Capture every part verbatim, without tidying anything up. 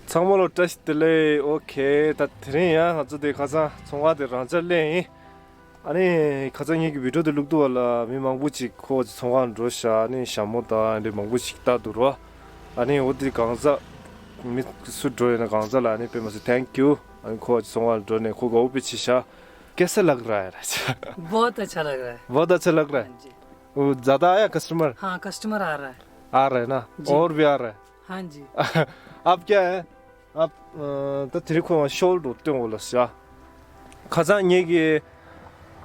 ཚང་མ་ལ་བཀྲ་ཤིས་བདེ་ལེགས། ཨོ་ཁེ། ད་དེ་རིང་ཡང་ང་ཚོ་དེ་ཁ་སང་ཚོང་ཁང་དེ་རང་འཇགས་ལས་ཡིན། ཨ་ནི་ཁ་སང་ངེད་ཀྱི་བི་ཌིའོ་དེ་བླུག་འདུག་བ་ལ། མི་མང་པོ་ཅིག་ཁོ་ཚོ་ཚོང་ཁང་འགྲོ་ཤག་ཨ་ནི་ཞྭ་མོ་དང་འདི་མང་པོ་ཅིག་ལྟ་འདུག་རོ། ཨ་ནི་འོ་དེ་གང་ཟག་མི་སུ་འགྲོ་ཡོད་ན་གང་ཟག་ལ་ཨ་ནི་དཔེ་མ་སྲིད་thank you། ཨ་ནི་ཁོ་ཚོ་ཚོང་ཁང་འགྲོ་ནས་ཁོ་དགའ་བོ་དཔེ་བྱས་ཤག कैसा लग रहा है राजा? बहुत अच्छा लग रहा है। बहुत अच्छा लग रहा है। हाँ जी। वो ज्यादा आया कस्टमर? हाँ, कस्टमर आ रहा है। आ रहा है ना? जी। और भी आ रहा है? हाँ जी। आप क्या है? आप ད་དེ་རིང་ཁོ་ཤོལ་འགྲོ་སྟོན་འོ་ལ་ཤ། ཁ་སང་ངེད་ཀྱི་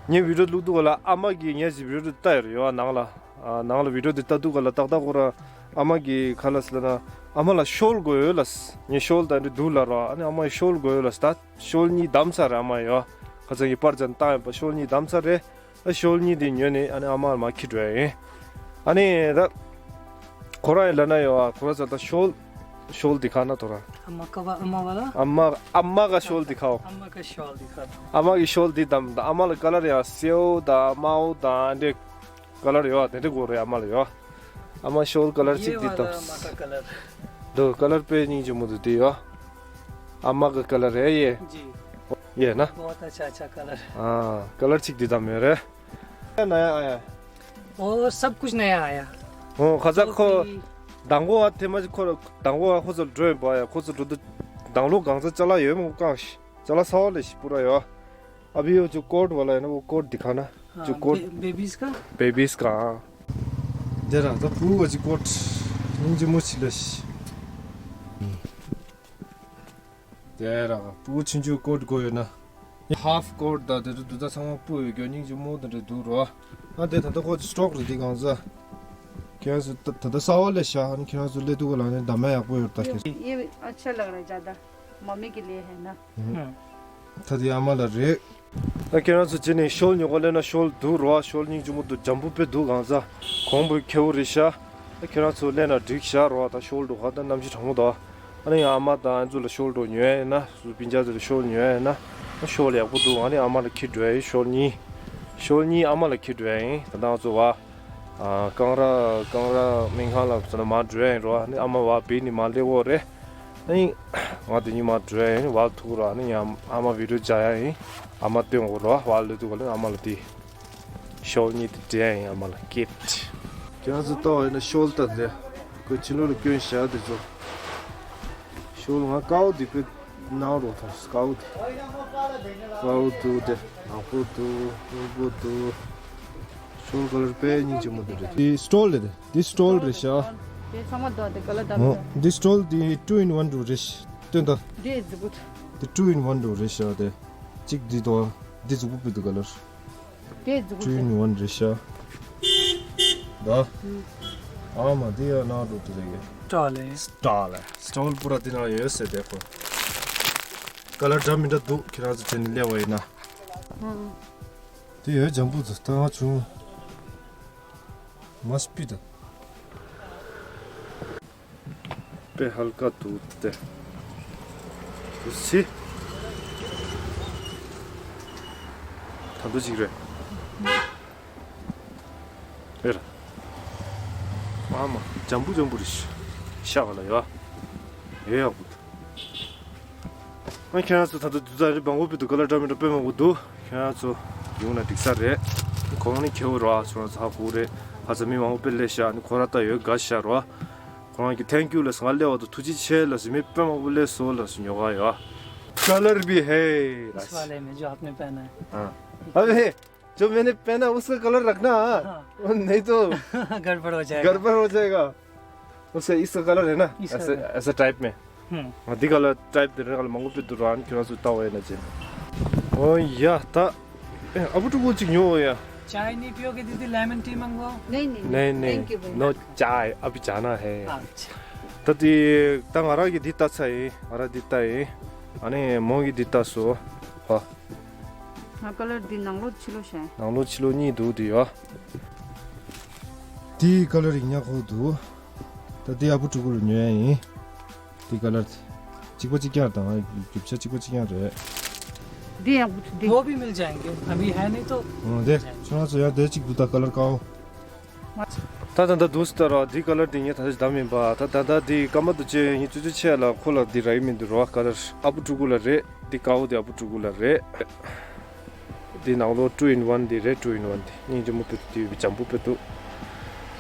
ངའི་བི་ཌིའོ་བླུག་འདུག་བ་ལ། ཨ་མ་གིས་ངའི་བི་ཌིའོ་ལྟ་ཡོད་རེད་ཡོ། ནང་ལ་ཨ་ནང་ལ་བི་ཌིའོ་དེ་ལྟ་འདུག་ག་ལ། ཏག་ཏག་ཁོ་རང་ཨ་མ་གིས་ག་ལབ་སོང་ལབ་ན། ཨ་མ་ལ་ཤོལ་དགོས་ཡོད་ལབ། ངས་ཤོལ་དང་འདི་འདུག་ལབ་རོ། ཨ་ནི་ཨ་མ་ཡིས་ཤོལ་དགོས་ཡོད་ལབ། ད་ཤོལ་གཉིས་བདམས་ཚར་རེད་ཨ་མ་ཡོ། ཁ་སང་ངས་པར་ཅན་བཏང་ཡོད་པ། ཤོལ་གཉིས་བདམས་ཚར་རེད། ཨ་ཤོལ་གཉིས་དེ་ཉོས་ནས་ཨ་ནི་ཨ་མ་ལ་མར་འཁྱེར་འགྲོ་ཡ་ཡིན། ཨ་ནི་ད་ཁོ་རང་ཡིས་ལབ་ན་ཡོ། ཨ་ཁོ་རང་ཚོ་ད་ཤོལ་ཤོལ་འདི་ཁ་ན་ཐོ་ར། अम्मा का वा-, अम्मा वाला। ཨ་མ་ཨ་མ་ག་ཤོལ་འདི་ཁའོ། अम्मा का शॉल दिखा दो। ཨ་མ་གི་ཤོལ་འདི་བདམས། ད་ཨ་མ་ལ་ཀ་ལར་ཡང་སེའུ་དང་དམར་པོ་དང་འདི་ཀ་ལར་ཡོ། དེ་འདྲ་དགོས་རེད་ཨ་མ་ལ་ཡོ། ཨ་མ་ཤོལ་ཀ་ལར་གཅིག་འདི་དང་། ये वाला अम्मा का कलर। འདི་ཀ་ལར་དཔེ་སྙིང་རྗེ་མོ་འདུག་འདི་ཡོ། ཨ་མ་གི་ཀ་ལར་རེད་ཡེ། जी। ये है ना? बहुत अच्छा अच्छा कलर। ཨ་ཀ་ལར་གཅིག་འདི་དང་མེད་རེད། नया आया है। और सब कुछ नया आया। ཨོ་ཁ་སང་ཁོ་टोपी। དང་པོ་བ་དེ་མ་གཞི་ཁོ་དང་པོ་བ་ཁོ་ཚོ་འགྲོ་ཡིན་པ་ཡ། ཁོ་ཚོ་འགྲོ་དུས་དང་པོ་གང་ཚ་ཅ་ལག་ཡོད་མོ་བཀང་ཤི། ཅ་ལག་ས་བ་ལས་ཤི་པུ་ར་ཡོ། अभी वो जो कोट वाला है ना, वो कोट दिखाना। हाँ, जो कोट बे-, बेबीज का? बेबीज का, हाँ। དེ་རང་ད་བུ་བ་ཅི་ཀོཊ་སྙིང་རྗེ་མོ་ཆི་ལ་ཤི། དེ་རང་བུ་ཆུང་ཆུང་ཀོཊ་དགོས་ཡོད་ན། ཧཱཕ་ཀོཊ་ད་དེ་རུ་དུ་ད་ཚང་མ་སྤུ་ཡོད་རྒྱུ་སྙིང་རྗེ་མོ་དེ་འདྲ་འདུག་རོ། ཨ་དེ་ད་ལྟ་ཁོ་ཚོ་སི་ཊོག་རེད་དེ་གང་ཟ། ཁྱེད་རང་ཚོ་ད་ད་ལྟ་ས་བ་ལས་ཤ་ཧན་ཁྱེད་རང་ཚོ་ལས་དུ་ག་ལ་ནས་འདམ་ཡག་པོ་ཡོད་ད་ཁྱེད་ཚོ། ये अच्छा लग रहा है ज़्यादा। मम्मी के लिए है ना। ད་དེ་ཨ་མ་ལ་རེད། ད་ཁྱེད་རང་ཚོ་བྱས་ནས་ཤོལ་ཉོ་ག་སླེབས་ན་ཤོལ་འདུག་རོ། ཤོལ་སྙིང་རྗེ་མོ་འདུག་འཇམ་པོ་དཔེ་འདུག་གང་ཟ། གོང་བུ་ཁེའུ་རེད་ཤག་ད་ཁྱེད་རང་ཚོ་སླེབས་ན་འགྲིག་ཤག་རོ། ད་ཤོལ་འགྲོ་ག་ད་གནམ་གཤིས་གྲང་མོ་འདུག་ཨ་ནི་ཡང་ཨ་མ་དང་ཨ་ཚོ་ལ་ཤོལ་འགྲོ་ཉོ་ཡ་ཡིན་ན་སུ་སྤུན་ཀྱག་ཚོ་ལ་ཤོལ་ཉོ་ཡ་ཡིན་ན་ད་ཤོལ་ཡག་པོ་འདུག་ཨ་ནི་ཨ་མ་ལ་འཁྱེར་འགྲོ་ཡ་ཡིན། ཤོལ་གཉིས་ཤོལ་གཉིས་ཨ་མ་ལ་འཁྱེར་འགྲོ་ཡ་ཡིན། ད་ལྟ་ང་ཚོ་བ་ཨ་ཀང་ར་ཀང་ར་སྨན་ཁང་ལ་ཚོ་ན་མ་འགྲོ་ཡ་ཡིན་རོ། ཨ་ནི་ཨ་མ་བ་བེད་ནི་མ་སླེབས་འོ་རེད། ཨ་ནི་ང་དེ་ཉིན་མ་འགྲོ་ཡ་ཡིན། ཝལ་ཐུག་ར། ཨ་ནི་ཡང་ཨ་མ་བི་ཌིའོ་བྱ་ཡ་ཡིན། ཨ་མ་སྟོན་འོ་རོ། ཝལ་ལོས་ཐུག་ག་ལོས་ཨ་མ་ལ་དེ་ཤོལ་གཉིས་དེ་སྤྲད་ཡ་ཡིན། ཨ་མ་ལ་ཀིཕ་ཊི། ཁྱེད་རང་ཚོ་ལྟ་བ་ཡིན་ན་ཤོལ་ལྟ་དེ་ཁོས་ཕྱི་ལོགས་ལ་སྐྱོན་བཞག་དེ་ཚོ། ཤོལ་ང་དཀར་པོ་དེ་དཔེ་ནག་རོ་ཐོང་། དཀར་པོ་དེ་དཀར་པོ་འདུག་དེ་ནག་པོ་འདུག་སྔོན་པོ་འདུག་ཤོལ་ཀ་ལར་དཔེ་སྙིང་རྗེ་མོ་འདུག་རེད། དེ་སི་ཊོལ་རེད། དེ་སི་ཊོལ་རེད་ཤག་དེ་ཚང་མ་འདུག་དེ་ཀ་ལར་འདམ་འོ་འདུག་དེ་སི་ཊོལ་དེ་two in one འདུག་རེད་ཤག་སྟོན་ད། དེ་གཟུགས་པོ། དེ་two in one འདུག་རེད་ཤག་དེ་གཅིག་དེ་འདུག་དེ་གཟུགས་པོ་དཔེ་འདུག་ཀ་ལར། དེ་གཟུགས་པོ། two in one རེད་ཤག་ད། ཨ་མ་དེ་ཡ་ན་འགྲོ་དེ་རེད། སི་ཊོལ་ལེ། སི་ཊོལ་ལེ། སི་ཊོལ་པུ་ར་དེ་ན་ཡོད་ཟེར་དེ་ཁོ། ཀ་ལར་འདྲ་མི་འདྲ་འདུག་ཁྱེད་རང་ཚོ་དེ་ནས་སླེབས་པ་ཡིན་ན། དེ་ཡོད་འཇམ་པོ་འདུག་ད་ང་བྱུང་། མ་སྤི་ད། དཔེ་ཧལ་ཀ་འདུག་སྟེ། འདུག་སི། ད་འདུག་ཅིག་རེད། ཨེ་ར། ཨ་མ། འཇམ་པོ་འཇམ་པོ་རེད་ཤག་ཤག་ག་ལ་ཡོད། ཡོད་ཡག་པོ་འདུག་ཨ་ཁྱེད་རང་ཚོ་ད་ལྟ་དུས་ཚོད་རེ་བང་བོ་པི་དུ་ཀ་ལར་འདྲ་མི་འདྲ་དཔེ་མང་པོ་འདུག་ཁྱེད་རང་ཚོ་ཡོང་ན་འགྲིག་ས་རེད། ཁོང་ནི་ཁེའུ་རོ་ཨ་ཚོ་རང་ཚ་ཧ་གོ་རེད། ཧ་ཚ་མི་མང་པོ་དཔེ་སླེབས་ཤག་ནི་ཁོ་ར་ད་ཡོད་དགའ་ཤག་རོ། ཁོ་རང་གི་thank you ལ་ང་སླེབས་པ་དུ་ཐུགས་རྗེ་ཆེ་ལ་ཟེར་མི་དཔེ་མང་པོ་སླེབས་སོང་ལ་ཟེར་ཉོ་ག་ཡོད། कलर भी है। इस वाले में जो आपने पहना है। हाँ। अबे जो मैंने पहना उसका कलर रखना। हाँ। नहीं तो गड़बड़ हो जाएगा। गड़बड़ हो जाएगा। उसका, इसका कलर है ना? इसका ऐसा, कलर। ऐसा टाइप में। हम्म। हाँ, दी कलर टाइप दे रहा, कलर मांगो पे दुरान क्यों सु तावे ना जे। ओ या ता। ए, अब तो वो चिक न्यो या। चाय नहीं पियोगे दीदी, लेमन टी मंगवाओ। नहीं, नहीं, नहीं, नहीं, thank you very much। No चाय, अभी जाना है। अच्छा। ད་དེ་ད་ང་རང་གི་འདི་ལྟ་ཚར་ཡིན། ང་རང་འདི་ལྟ་ཡིན། ཨ་ནི་མོ་གི་འདི་ལྟ་སོ། ཧ། ང་ཀ་ལར་འདི་ནང་ལོགས་ཕྱི་ལོགས་བྱས། ནང་ལོགས་ཕྱི་ལོགས་གཉིས་འདུག་དེ་ཡོད། དེའི་ཀ་ལར་ཡིན་ཉག་ཁོག་འདུག་ད་དེ་ཨ་བུ་ཕྲུ་གུ་ལ་ཉོ་ཡ་ཡིན། དེ་ཀ་ལར་གཅིག་པ་གཅིག་རྐྱང་དང་རྒྱུ་ཆ་གཅིག་པ་གཅིག་རྐྱང་རེད། འདི་ཡག་པོ་འདུག་དེ། वो भी मिल जाएंगे, अभी है नहीं तो। འོ་དེ་ཁྱོད་རང་ཚོ་ཡང་དེ་གཅིག་འདུག་ད་ཀ་ལར་དཀར་པོ། ད་ད་ད་འདུག་སེ་ལྟ་རོགས། འདི་ཀ་ལར་འདི་ངས་ད་ལྟ་བདམས་མིན་པ། ད་ད་ད་འདི་སྐར་མ་དུ་ཅེ་ཡིན་ཙུ་ཙུ་ཆེ་ལ་ཁོ་ལ་འདི་རག་གི་མི་འདུག་རོ། ཀ་ལར་ཨ་བུ་ཕྲུ་གུ་ལ་རེད། འདི་དཀར་པོ་འདི་ཨ་བུ་ཕྲུ་གུ་ལ་རེད། འདི་ནང་ལོགས་two in one འདི་རེད། two in one འདི་སྙིང་རྗེ་མོ་དཔེ་འདི་འཇམ་པོ་དཔེ་འདུག་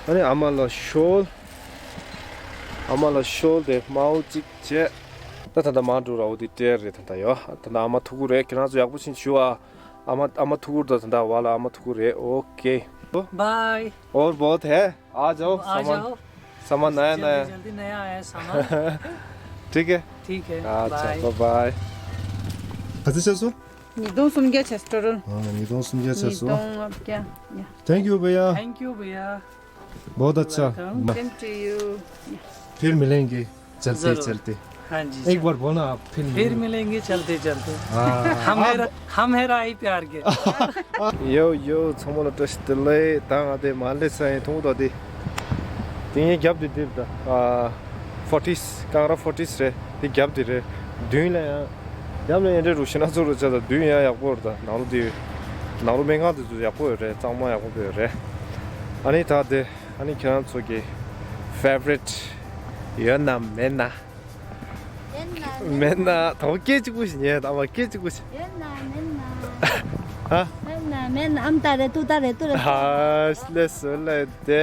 ཨ་ནི་ཨ་མ་ལ་ཤོལ། ཨ་མ་ལ་ཤོལ་དེ་དམར་པོ་གཅིག་བྱས། ད་ད་ད་མ་འགྲོ་རོགས། འདི་སྤྲད་རེད། ད་ད་ཡོ། ད་ད་ཨ་མ་ཐུག་གི་རེད། ཁྱེད་རང་ཚོ་ཡག་པོ་ཞིག་བྱུང་ཨ། ཨ་མ་ཨ་མ་ཐུག་གི་རེད། ད་ད་བ་ལ་ཨ་མ་ཐུག་གི་རེད། ཨོ་ཀེ། बाय। और बहुत है। आ जाओ। आ सामान जाओ। सामान नया नया जल्दी है। जल्दी नया आया है सामान। ठीक है। ठीक है। अच्छा, बाय। Bye bye. कति छ सो? ཉིས་སྟོང་སུམ་བརྒྱ་ཆ་སྤྲོ་རོལ། हाँ, ཉིས་སྟོང་སུམ་བརྒྱ་ཆ་སོ། ཉིས་སྟོང་ལྔ་བརྒྱ། Thank you भैया। Thank you भैया। बहुत अच्छा। Welcome। Same to you। फिर मिलेंगे। चलते चलते। हाँ जी। एक बार बोलना आप, फिर फिर मिलेंगे। मिलेंगे चलते चलते। हाँ। हम है रा- हम है राही प्यार के। यो यो ཚང་མ་ལ་བཀྲ་ཤིས་བདེ་ལེགས། ད་ང་དེ་མ་ལེ་ས་ཡིན་མཐོང་ད་དེ། དེ་ངའི་རྒྱབ་དེ་དེ་ད། ཨ། ཕོར་ཊི་སི། ཀང་ར་ཕོར་ཊི་སི་རེད། དེ་རྒྱབ་དེ་རེད། མདུན་ལ་ཡང་། རྒྱབ་ལ་ཡང་འདྲེ་རུ་ཤི་ན་ཚོ་རུ་ཆ་ད་མདུན་ཡང་ཡག་པོ་རེད། ད་ནང་ལོ་དེ། ནང་ལོ་སྨན་ཁང་དེ་ཚོ་ཡག་པོ་ཡོད་རེད། གཙང་མ་ཡག་པོ་ཡོད་རེད། ཨ་ནི་ད་དེ། ཨ་ནི་ཁྱེད་རང་ཚོ་གི་ཕེ་ཝ་རི་ཊི་ཡོད་ན་མེད་ན། མེད་ན། མེད་ན། ད་སྐད་གཅིག་པུ་ཞིག་ཉན། ད་མ་སྐད་གཅིག་པུ་ཞིག་ཡོད་ན་མེད་ན། ཧ། མེད་ན་མེད་ན། ཨམ་ད་རེ་ཏུ་ད་རེ་ཏུ་རེ། ཧ་ལས་སོ་ལས་དེ།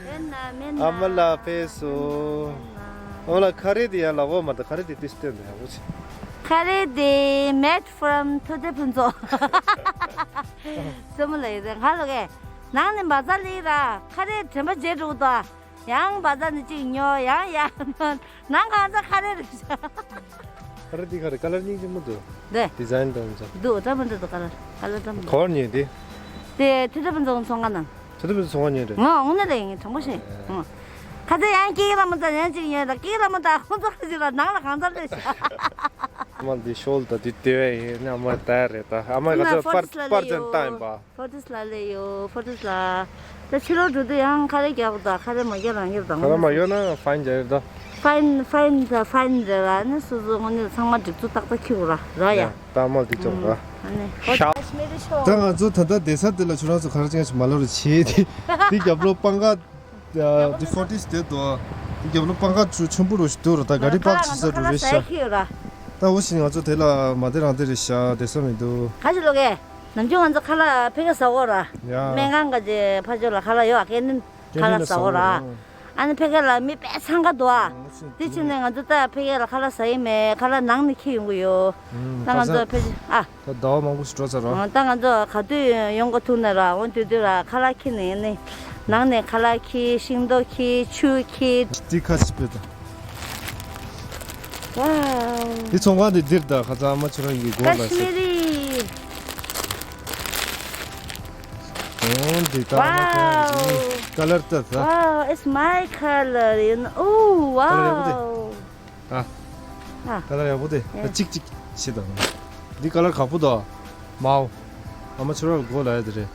ཡོད་ན་མེད་ན། ཨ་མ་ལ་ཕེ་སོ། ཨ་མ་ལ་ཁ་རེ་དེ་ཡང་ལ་འོ་མ་ད་ཁ་རེ་དེ་ཏིས་སྟོན་དེ་ཡག་པོ་ཆེ། ཁ་རེ་དེ་made from ཐུ་ཏེ་ཕུན་ཚོགས། སེ་མོ་ལ་ཡོད་དེ་ང་ལོ་གེ། ནང་ནས་མ་ཛ་ལི་ར་ཁ་རེ་དྲན་པ་བརྗེད་འགྲོ་དོ། ཡང་བ་ཛ་ནི་གཅིག་ཉོ། ཡང་ཡང་ཉོ། ནང་གང་ཚ་ཁ་རེ་རེད་ཤག་ཁ་རེ་འདི་ག་རེ་ཀ་ལར་སྙིང་རྗེ་མོ་འདུག་འདི་ཌི་ཛའིན་དང་ཚ། འདུག་ད་མི་འདུག་ད་ཀ་ལར་ཀ་ལར་ད་མི་འདུག་གོར་ཉོས་འདི། དེ་ཐུ་ཐུ་ཕུན་ཚོགས་ཚོང་ཁང་ནང་། ཐུ་ཐུ་ཕུན་ཚོགས་ཚོང་ཁང་ཉོས་རེད། ང་འོང་ན་རེད། ངས་དྲང་པོ་བཤད། ཨ། ཨང་། ཁ་ཚ་ཡང་སྐྱེ་ལ་མོ་ད་ཡང་གཅིག་ཉོས་ད། སྐྱེ་ལ་མོ་ད་ཁོང་ཚོ་ཁ་ཅིག་ལ་ནང་ལ་གང་ཚ་རེད་ཤག་ཨ་མ་འདི་ཤོལ་ད་འདི་ལྟེ་བ་ཡིན་ན་ཨ་མ་ད་རེད་ད། ཨ་མ་ཁ་ཚ་པར་པར་ཅན་ཏང་ཡིན་པ། ཕོ་ཏིས་ལ་ལས་ཡོད། ཕོ་ཏིས་ལ། ད་ཕྱི་ལོགས་འགྲོ་དུས་ཡང་ཁ་རས་རྒྱག་དགོས་དང་། ཁ་རས་མ་རྒྱག་རང་རྒྱག་དང་། ཁ་རས་མ་རྒྱག་ན་ཕའིན་རྒྱག་ཡོད་དོ། ཕའིན་ཕའིན་ད་ཕའིན་རེད་ར། ནི་སོ་སོ་དངོས་གནས་ཚང་མ་སྒྲིག་འཛུགས་ཏག་ཏག་འཁྱེར་དགོས་ར་ར་ཡ། ཡ་ད་མ་འདི་ཅོག་ར། ཨ་ནི་ཤ། ད་ང་ཚོ་ད་ལྟ་བསྡད་ས་དེ་ལ་ཁྱོད་རང་ཚོ་ག་རེ་ཅན་ཞིག་མ་ལབ་ར་བྱེད་དེ། དེ་རྒྱབ་ལོགས་པང་ཁ། ཡ་དེ་ཕོ་ཏིས་དེ་དོ། དེ་རྒྱབ་ལོགས་པང་ཁ་ཆུ་ཆེན་པོ་རུ་ཞིག་འདུག་ར། ད་ག་རི་པག་བྱེད་ས་འགྲོ་རེད་ཤག་ད་འོ་ཞིག་ང་ཚོ་དེ་ལ་མ་བསྡད་རང་བསྡད་རེད་ཤག་བསྡད་ས་མི་འདུག་ག་ཞིག་ལོ་གེ། ནམ་རྒྱུན་ང་ཚོ་ཁ་ལག་ཕ་གིར་ཟ་གོ་ར། ཡ། སྨན་ཁང་གི་ཕར་ཕྱོགས་ལ་ཁ་ལག་ཡོད་ཨ། ཀེན་ཊིན་ཁ་ལག་ཟ་གོ་ར། ཨ་ནི་ཕ་གི་ལ་མི་དཔེ་འཚང་ཁ་འདུག་ཨ། དེ་ཕྱིན་ནས་ང་ཚོ་ད་ཕ་གི་ལ་ཁ་ལག་ཟ་ཡི་མེད། ཁ་ལག་ནང་ནས་འཁྱེར་ཡོང་གི་ཡོད། ད་ང་ཚོ་ཕ་གི་ཨ། ད་ཟླ་བ་མང་པོ་ཞིག་འགྲོ་ཚར་རོ། ད་ང་ཚོ་ག་དུས་ཡོང་གི་ཐུག་ན་ར། འོ་དུས་དུས་ར་ཁ་ལག་འཁྱེར་ནས་ཡིན་ནི། ནང་ནས་ཁ་ལག་འཁྱེར། ཤིང་ཏོག་འཁྱེར། ཆུ་འཁྱེར། དེ་ཁ་ཕྱིར་སྤོས་དང་། ཝའོ། འདི་ཚོང་ཁང་འདི་འདིར་ད་ཁ་ཚ་ཨ་མ་ཁྱོད་རང་གི་སྒོ་ལ་ཟེར། ཀ་ཤི་མི་རི། འོ་འདི་ད་ཨ་མ་ཁྱོད་རང་གི་ཀ་ལར་ལྟ་ད། Wow, it's my color, you know. Oh, ཀ་ལར་ཡག་པོ་འདི། Wow. ཨ། ཨ། ཀ་ལར་ཡག་པོ་འདི། ཡ། ཨ་གཅིག་གཅིག་ཤི་ད། འདི་ཀ་ལར་ཁག་པོ་ད། མའོ། ཨ་མ་ཁྱོད་རང་གི་སྒོ་ལ་ཡ་འདི་རེད།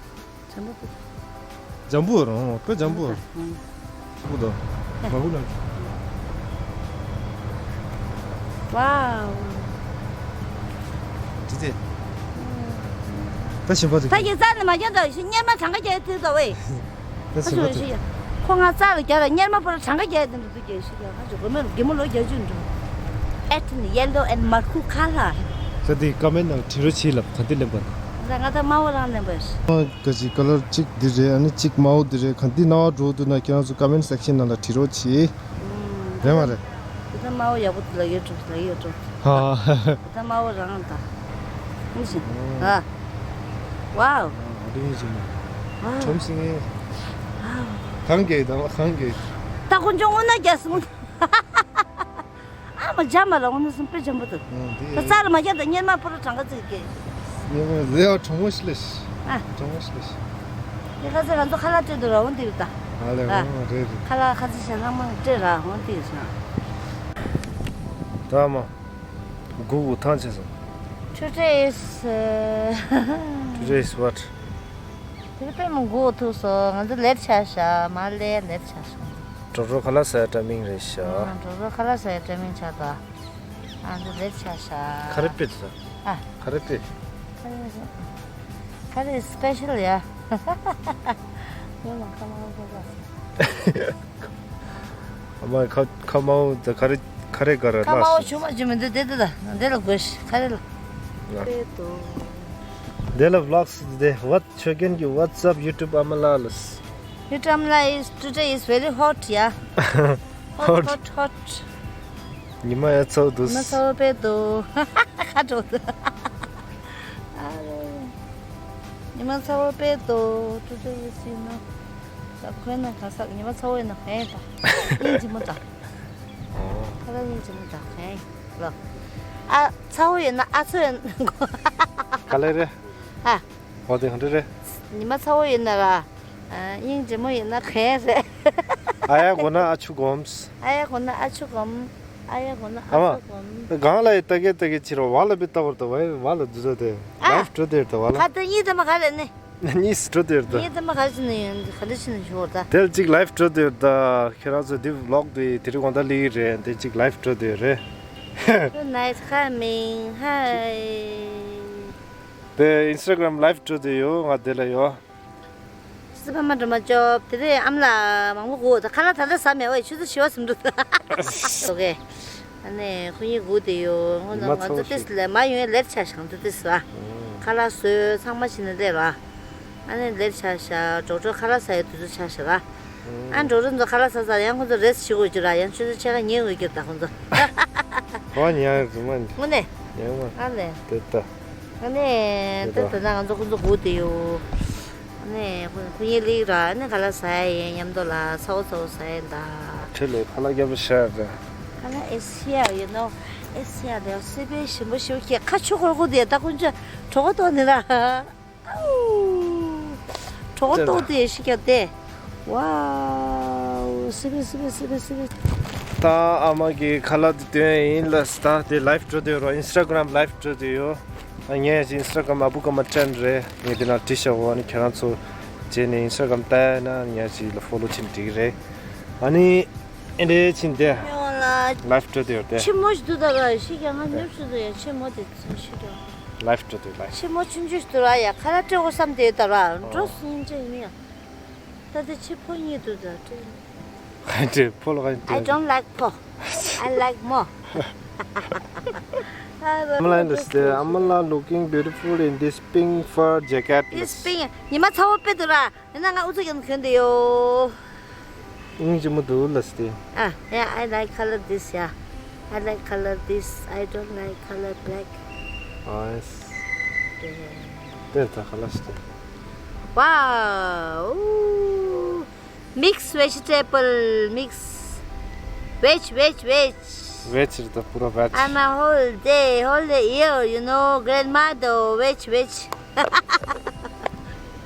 འཇམ་པོ་འདུག་འཇམ་པོ་རང་དཔེ་འཇམ་པོ། ཨང་། འཇམ་པོ་འདུག་མ་ཧུ་ལ། ཝའོ། ཅི་ཅི། ད་ཞིམ་པོ་འདུག་ད་ཡི་རྩ་ནས་མ་རྒྱག་དང་ཞིག་གཉེར་མ་གྲངས་ཀ་རྒྱག་ཡ་དེ་འདུག་བས། ད་ཞིམ་པོ་འདུག་ཁོ་ང་རྩ་ལ་རྒྱག་ལ་གཉེར་མ་པོ་ར་གྲངས་ཀ་རྒྱག་ཡ་དེ་འདུག་རྒྱག་ཞིག་རྒྱག་ཁ་ཅིག་གོ་མེ་རུ་གི་མོ་ལོ་རྒྱག་རྒྱུ་འགྲོ། At in yellow and མར་ཁུ་ཁ་ལ། ད་དེ་ཀ་མེན་ནང་བྲིས་རོགས་བྱེད་ལབ་ག་དེ་ལེན་པ་ན། ད་ང་ད་དམར་པོ་རང་ལེན་པ་ཡིན། ག་ཅིག་ཀ་ལར་གཅིག་འདི་རེད། ཨ་ནི་གཅིག་དམར་པོ་འདི་རེད། ག་འདི་ནང་འགྲོ་འདུག་ན་ཁྱེད་རང་ཚོ་ཀ་མེན་སེག་ཤན་ནང་ལ་བྲིས་རོགས་བྱེད། ཨུམ། རེད་མ་རེད། ད་དམར་པོ་ཡག་པོ་འདུག་ལ་ཡོད་འགྲོ་ལ་ཡོད་འགྲོ། ཧ། ད་དམར་པོ་རང་ད། ཨུམ་ཞིག་ཨ། ཝའོ། ཨ་རིང་ཞིག་ཝའོ། ཁྲོམ་སྲིང་ངེ། ཝའོ། གང་གེ་ད་གང་གེ། ད་དཀོན་མཆོག་དངོས་གནས་རྒྱལ་སྲིད། ཨ་མ་འཇམ་པ་ལ་འོ་ན་སུམ་དཔེ་འཇམ་པོ་འདུག་ཨང་དེ། ད་རྩ་ལ་མ་རྒྱག་ད་གཉེར་མ་པོ་ར་གྲངས་ཀ་བརྩི་གེ། གཉེར་མ་ལས་ཡ་གྲོང་མོ་ཞིག་ལས་ཤི། ཨ། གྲོང་མོ་ཞིག་ལས་ཤི། དེ་ཁ་ཚ་ང་ཚོ་ཁ་ལག་སྤྲད་འདུག་ར་འོ་འདི་རུ་ད། ཨ་ལས། ཨ། འོ་རེད་རེད། ཁ་ལག་ཁ་ཚ་ཞལ་ལྷག་མ་སྤྲད་ར་འོ་འདི་རུ་ཤང་། ད་མ། གུ་གུ་ཐང་ཆད་སོང་། Today is Today is what? དེ་རིང་དཔེ་མི་འགུག་ཐུག་སོང་། ང་ཚོ་ལེཊ་ཆགས་ཤག་མ་ལས་ལེཊ་ཆགས་སོང་། གྲོགས་གྲོགས་ཁ་ལག་ཟ་ཡ་ཊའི་མིང་རེད་ཤག་ཨང་། གྲོགས་གྲོགས་ཁ་ལག་ཟ་ཡ་ཊའི་མིང་ཆགས་ད། ང་ཚོ་ལེཊ་ཆགས་ཤག་ཁ་རེ་པེ་ད། ཨ། ཁ་རེ་པེ། ཁ་རེ་སི་པེ་ཤལ་ཡ། ཡང་ལ་ཁ་མ་བོ་ཁ་ཁ། ཨ་མ་ཁ་ཁ་མ་བོ་ད་ཁ་རེ་ཁ་རེ་ག་ར་ཁ་མ་བོ་ལགས། ཆུང་མ་ཆུང་མི་འདུག་དེ་དེ་ད་འདི་ལ་དགོས་ཤི་ཁ་རེ་ལ། ལ། དེ་ལ་vlogs དེ་what ཆོས་རྒྱན་གྱི what's up YouTube ཨ་མ་ལགས་ལ། YouTube ཨ་མ་ལགས is today is very hot, yeah. Hot, hot, hot. ཉི་མ་ཡ་ཚ་བོ་འདུག་ཉི་མ་ཚ་བོ་དཔེ་འདུག་ཁ་དྲོ་འདུག་ཨ་རེ། ཉི་མ་ཚ་བོ་དཔེ་འདུག་ཀྲུ་ཀྲུ་ཡིས་ཡིན་ནོ། ད་ཁོའི་ནང་ག་ས་ཉི་མ་ཚ་བོ་ཡིན་ན་ཧེ་ད། སྙིང་རྗེ་མོ་དང་། ཨོ། ཁ་ལ་སྙིང་རྗེ་མོ་དང་ཧེ། ལོ། ཨ་ཚ་བོ་ཡིན་ན་ཨ་ཚོ་ཡིན། ག་ལེ་རེད། ཨ། ཨོ་དེ་ག་འདྲ་རེད། ཉི་མ་ཚ་བོ་ཡིན་ན་ར། ཨ་སྙིང་རྗེ་མོ་ཡིན་ན་ག་རེད། ཨ་ཡ་གོ་ན་ཨ་ཆུ་གོམས། ཨ་ཡ་གོ་ན་ཨ་ཆུ་གོམས། ཨ་ཡ་གོ་ན་ཨ་ཨ་མ། ཆུ་གོམས། གང་ལ་ཡི་ལྟ་གེ་ལྟ་གེ་ཕྱིར་བ་ལ་བི་ལྟ་བར་ད་བ་ལ་འདུ་ད་དེ། ཨ། ལའིབ་འགྲོ་དེར་ད་བ་ལ། ཁ་ཏ་གཉིས་དེ་མ་ག་རེད་ནི། གཉིས་འགྲོ་དེར་ད། གཉིས་དེ་མ་ག་རེ་ཟེར་ནི་ཡོད་ག་འདྲ་ཕྱིན་ནི་ཞུ་བར་ད། དེར་གཅིག་ལའིབ་འགྲོ་དེར་ད། ཁྱེད་རང་ཚོ་འདི་vlog དེ་དེ་རིང་གོང་ད་ལི་རེད་དེ་གཅིག་ལའིབ་འགྲོ་དེར་རེད། Good night coming. Hi. དེ་Instagram ལའིབ་འགྲོ་དེ་ཡོད་ང་དེ་ལ་ཡོད། སི་ཕ་མ་འགྲོ་མ་ཅོབ་དེ་རེད་ཨམ་ལ་མང་པོ་གོ་ད་ཁ་ལ་ད་ལྟ་ཟ་མེད་ཨོ་ཆུ་ཚོད་བཞི་བ་ཟིན་འགྲོ། ཨོ་ཀེ། ཨ་ནེ་ཁོ་གཉིས་སྒུག་དེ་ཡོད། ཧོ་ན་ང་ཚོ་ཏིས་ལ་མ་ཡོང་ཡ་ལེར་ཆ་ཤང་ཏུ་ཏིས་བ། ཁ་ལག་བཟོས་ཚང་མ་བྱིན་ནས་སླེབས་བ། ཨ་ནེ་ལེར་ཆ་ཤ་གྲོགས་གྲོགས་ཁ་ལག་ཟ་ཡ་དུས་ཚོད་ཆ་ཤ་བ། ཨ་གྲོགས་གྲོགས་ཚོ་ཁ་ལག་ཟ་ཟ་ཡང་ཁོ་ཚོ་རེས་བྱེད་དགོས་རྒྱུ་ར་ཡང་ཆུ་ཚོད་ཕྱེད་ཀ་ཉལ་དགོས་རྒྱུ་ད་ཁོ་ཚོ། ཨོ་ཉལ་རུ་མ་འདི། དངོས་གནས། ཉལ་མ། ཨ་ལེ། དེ་ལྟ། ཨ་ནེ་དེ་ལྟ་ན་ང་ཚོ་ཁོ་ཚོ་སྒུག་དེ་ཡོད། ནས་ཁོ་ཁོ་གཉིས་ལིག་ར་ནས་ཁ་ལག་ཟ་ཡ་ཡིན་མཉམ་དུ་ལ་ཚ་བོ་ཚ་བོ་ཟ་ཡ་ཡིན་ད། ཁྲེ་ལོ་ཁ་ལག་རྒྱབ་ཤ་ར། ཁ་ལག་ཨེ་ཤི་ཡ་ཡིན་ནོ། ཨེ་ཤི་ཡ་ལ་སེ་པའི་ཞིམ་པོ་ཞིམ་པོ་ཁྱེད་ཁ་ཆུ་ཁོར་ཁོ་དེ་ད་ཁོ་ཚོ་གྲོགས་ཏོ་ནི་ར། ཨའུ། གྲོགས་ཏོ་དེ་ཤི་ཁྱབ་དེ། ཝའོ། སེ་པའི་སེ་པའི་སེ་པའི་སེ་པའི། ད་ཨ་མ་གི་ཁ་ལག་དེ་སྟོན་ཡིན་ལ་ད་དེ་ལའིབ་འགྲོ་དེ་རོ་ཨིན་སི་ཊ་གྷ་རམ་ལའིབ་འགྲོ་དེ་ཡོད། ངས་ཅིག་ཨིན་སི་ཊ་གྷ་རམ་ཨ་བུ་ཀ་མ་ཊན་རེད། ངས་དེ་ན་བྲིས་བཞག་གོ་ཨ་ནི་ཁྱེད་རང་ཚོ་བྱས་ནས་ཨིན་སི་ཊ་གྷ་རམ་ལྟ་ན་ངས་ཅིག་ལ་ཕོ་ལོ་བྱེད་འགྲིག་རེད། ཨ་ནི་ཨེ་འདྲས་ཕྱིན་ཏེ་ཡོང་ལ། ལའིབ་འགྲོ་དེ་ཡོད་དེ། ཆི་མོ་ཞིག་འདུག་ད་ར་ཤི་ཀྱང་ང་ཉོབ་ཞིག་འདུག་ཡ་ཆི་མོ་དེ་ཚོ་ཤི་ཀྱང་། ལའིབ་འགྲོ་དེ་ལའིབ། ཆི་མོ་ཆུང་ཆུང་ཞིག་འདུག་ར་ཡ་ཁ་ལག་སྤྲད་དགོས་བསམ་དེ་ཡོད་ད་ར་འགྲོ་སོང་ཅི་ཡིན་ཡ། ད་དེ་ཆི་ཕོ་གཉིས་འདུག་ད་སྤྲད། ཧ་ཅེ་ཕོ་ལ་ཧ་ཅེ། I don't like ཕོ། I like མོ། I'm like this, the Amala looking beautiful in this pink fur jacket. This pink. ཉི་མ་ཚ་བོ་དཔེ་འདུག་ར། ཡིན་ན་ང་ཨུ་ཚུགས་ཀྱང་གྱོན་དེ་ཡོད། སྙིང་རྗེ་མོ་འདུག་ལ་སྟེ། Ah, yeah, I like color this, yeah. I like color this. I don't like color black. Nice. Yeah. དེ་ད་ཁ་ལ་སྟེ། Wow. Mix vegetable, mix veg, veg, veg. Veg is the pura veg. I'm a whole day, whole day here, you know, grandmother, veg, veg.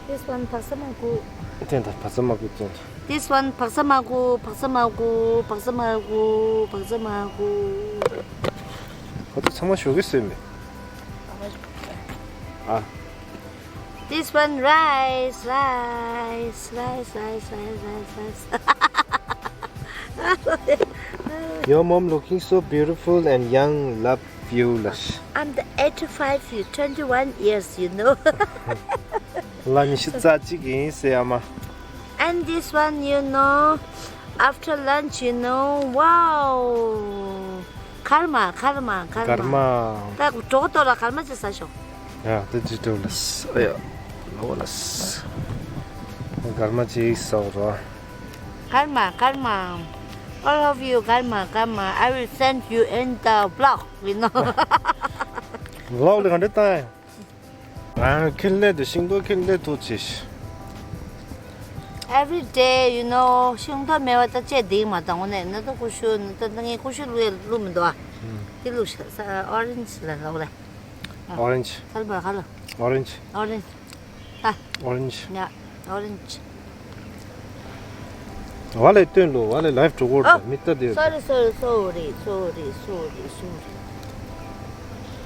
This one, pasamagu. དེ་ད་པ་ས་མ་གུ་ཅན། This one, pasamagu, pasamagu, pasamagu, pasamagu. ཁོ་ཚོ་ཚང་མ་ཞོགས་ཀས་ཟོས་མེད། ཨ། This one, rice, rice, rice, rice, rice, rice, rice. Your mom looking so beautiful and young, love you, lash. I'm the eighty-five, you twenty-one years, you know. ལ་ཉི་ཤུ་རྩ་གཅིག་ཡིན་ཟེར་ཡ་མ། And this one, you know, after lunch, you know, wow. ཀརྨ། ཀརྨ། ཀརྨ། ཀརྨ། ད་གྲོགས་ཏོ་ལ་ཀརྨ་ཅི་ཟ་ཤོག་ཡ་དེ་ཅི་ཏོ་ལ་ཨ་ཡ་ལོ་ལ། ཀརྨ་ཅི་ཟ་རོ། ཀརྨ། ཀརྨ། All of you, ཀརྨ། ཀརྨ། I will send you in the vlog, you know. ལོག་ལ་ག་འདྲ་ཏང་ཡ། ཨ་ཁིར་ལེ་དུ་ཤིང་ཏོག་ཁིར་ལེ་ཐུག་ཆེ་ཤི། Every day, you know, ཤིང་ཏོག་མེད་པ་ད་ཅེ་དེ་མ་དང་ངོ་ནས་ན་ད་ཀུ་ཤུ་ན་ད་ད་ངས་ཀུ་ཤུ་བླུག་ཡ་བླུག་མི་འདུག་ཨ། དེ་བླུག་ཤ་ས་ཨོ་རེན་ཇི་ལ་ལོག་ལ། ཨོ་རེན་ཇི། ཐལ་བ་ཁ་ལ། ཨོ་རེན་ཇི། ཨོ་རེན་ཇི། ད། ཨོ་རེན་ཇི། ཡ། ཨོ་རེན་ཇི། ཝ་ལེ་སྟོན་ལོ། ཝ་ལེ་ལའིབ་འགྲོ་གོ་ར་མི་ལྟ་དེ། Sorry, sorry, sorry, sorry, sorry, sorry.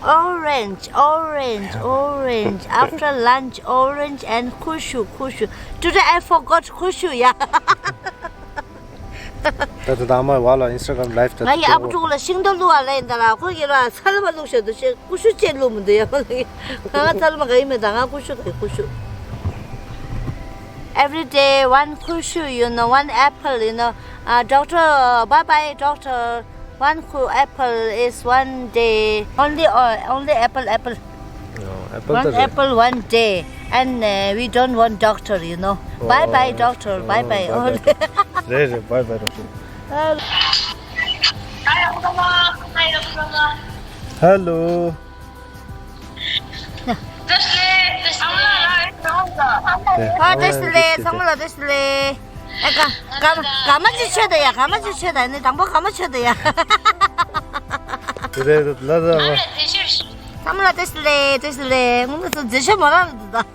Orange, orange, orange. After lunch, orange and ཀུ་ཤུ། ཀུ་ཤུ། Today I forgot ཀུ་ཤུ, yeah. ད་ད་ད་མ་ཝ་ལ་ཨིན་སི་ཊ་གྷ་རམ་ལའིབ་ད་ང་ཡི་ཨ་བུ་ཕྲུག་ལ་ཤིང་ཏོག་བླུག་ཨ་ལ་ཡིན་ད་ལ་ཁོ་གི་ར་ཚལ་མ་བླུག་ཤོད་དུ་ཤེས་ཀུ་ཤུ་ཅེ་བླུག་མི་འདུག་ཡ་མ་ལ་ཡིན། ང་ཚལ་མ་ག་ཡིན་མེད་ད་ང་ཀུ་ཤུ་ག་ཡི་ཀུ་ཤུ། Every day, one khurshu, you know, one apple, you know. Uh, doctor, bye bye, doctor. One khu apple is one day. Only, uh, only apple, apple. Oh, apple One to apple, one day. And uh, we don't want doctor, you know. Bye bye, doctor. Bye bye. Only. Re, re, bye bye, doctor. Hello. ཨ། བདེ་སྐྱིད་ལེགས། ཚང་མ་ལ་བདེ་སྐྱིད་ལེགས། ཨེ། ཀ་ཀ་མ་ཅིག་མཆོད་དང་ཡ། ཀ་མ་ཅིག་མཆོད་དང་། ནི་དང་པོ་ཀ་མ་མཆོད་དང་ཡ། རེད་རེད། ལ་ལ་ལ། ཚང་མ་ལ་བདེ་སྐྱིད་ལེགས། བདེ་སྐྱིད་ལེགས། ངོ་མ་སོ་མཛེས་ཤོས་མོ་རང་རེད་འདུག་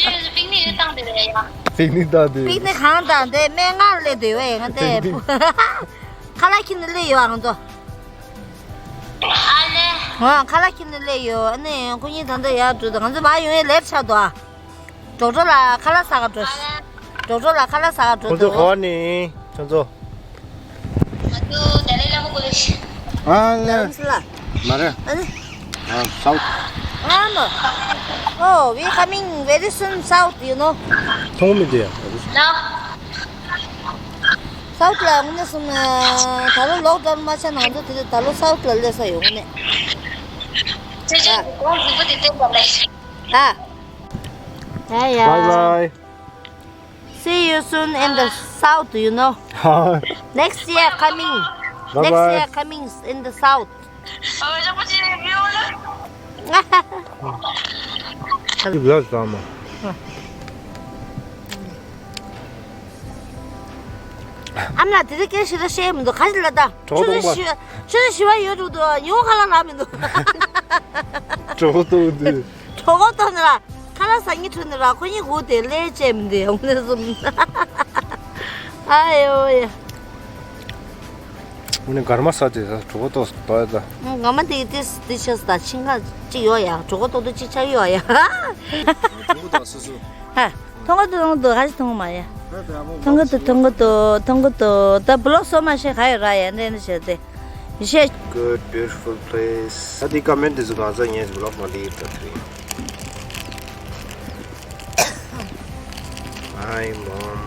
ད། པིག་ནིག་བཏང་དེ་རེད་ཡ། པིག་ནིག་བཏང་དེ། པིག་ནིག་གང་བཏང་དེ། སྨན་ཁང་སླེབས་དེ་བས་ང་དེ། པིག་ནིག་ཁ་ལག་ཁྱེར་ནས་སླེབས་ཡོད་ཨ། ང་ཚོ། ཨ་ལེ། ཨ། ཁ་ལག་ཁྱེར་ནས་སླེབས་ཡོད། ཨ་ནི་ཁོ་གཉིས་ད་ལྟ་ཡར་འགྲོ་དང་། ང་ཚོ་མར་ཡོང་ཡས་ལེ་ཊི་ཆགས་འདུག་ཨ། ཌོག་ཊར་ལགས་ཁ་ལག་ཟ་ག་འགྲོ། ཌོག་ཊར་ལགས་ཁ་ལག་ཟ་ག་འགྲོ་འདུག་ཁོང་ཚོ་ག་པར་ནས། ཁྱོད་ཚོ། ང་ཚོ་ཏཱ་ལའི་བླ་མ་སྐུ་ལ། ཨ་ལེ། ལམ་སྲིད་ལ། མ་རེད། ཨ་ནི། ཨ། South. ཨ་མ། Oh, we coming very soon south, you know. མཐོང་མི་འདུག་ཡ། ལ། South ལ་དངོས་གནས་སོང་ན། ད་ལོ་ལོག་ཌའོན་མ་ཆགས་ན་ང་ཚོ་དེ་ད་ལོ་South ལ་སླེབས་ས་ཡོད་དངོས་གནས། ཅེ་ཅེ། ཨ། གོང་གཟུགས་པོ་དེ་བསྟན་པ་ལས། ཨ། ཡ་ཡ། Bye bye. See you soon in the south, you know. Next year coming. Bye bye. Next year coming in the south. ཡིབ་ལ་ཟ་མ། ཨ་མ་ལགས་དེ་རིང་སྐད་ཆ་ཞིག་ལ་བཤད་མི་འདུག་ག་ཞིག་ལ་ད། གྲོད་ཁོག་སྟོང་པ། ཆུ་ཚོད་བཞི་པ་ཡོད་འགྲོ་འདུག་ཉི་མ་ཁ་ལག་ལ་མི་འདུག་གྲོད་ཁོག་སྟོང་འདུག་གྲོད་ཁོག་སྟོང་ནི་ལ་ཁ་ལག་ཟ་སྙིང་བྲོ་ནི་ལ། ཁོ་གཉིས་སྒུག་དེ་ལས་བྱས་མི་འདུག་འོ་ན་གསུམ། ཨ་ཡོ་ཡ། འོ་ན་གར་མ་ཟ་དེ་ད་གྲོད་ཁོག་ཏོག་ཏོག་ཡ་ད། ང་མ་དེ་དེ་དེ་ཆགས་ད་ཆིང་ཁ་ཅིག་ཡོད་ཡ། གྲོད་ཁོག་ཏོག་ཏོག་ཅིག་ཆགས་ཡོད་ཡ། གྲོད་ཁོག་ཏོག་སོ་སོ། ཧ། མཐོང་གི་འདུག་མཐོང་གི་འདུག་ག་ཞིག་མཐོང་གི་མ་ཡ། མཐོང་གི་འདུག་མཐོང་གི་འདུག་མཐོང་གི་འདུག་ད་བི་ལོག་སོ་མ་ཤེས་ག་ཡོད་ར་ཡ། འདྲེ་འདྲེ་བྱས་ཏེ། མི་ཤེས། Good, beautiful place. ད་དེ་ཀ་མེན་དེ་ཚོ་གང་ཚ་ངས་བི་ལོག་མ་ལི་ད་ཐུ་ཡིན། Hi, Mom.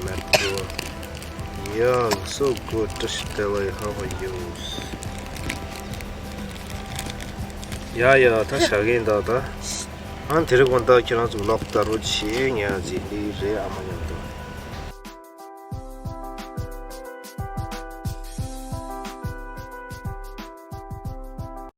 Metro. Yeah, so good. Just tell her how are you? ཡ་ཡ། ད་བཞག་གིན་ད་ད། ཨ། དེ་རིང་དགོང་དག་ཁྱེད་རང་ཚོ་ལོག་ལྟ་རོགས་བྱེད། ངས་ཨ་ཙི་འདི་རེད། ཨ་མ་མཉམ་དུ།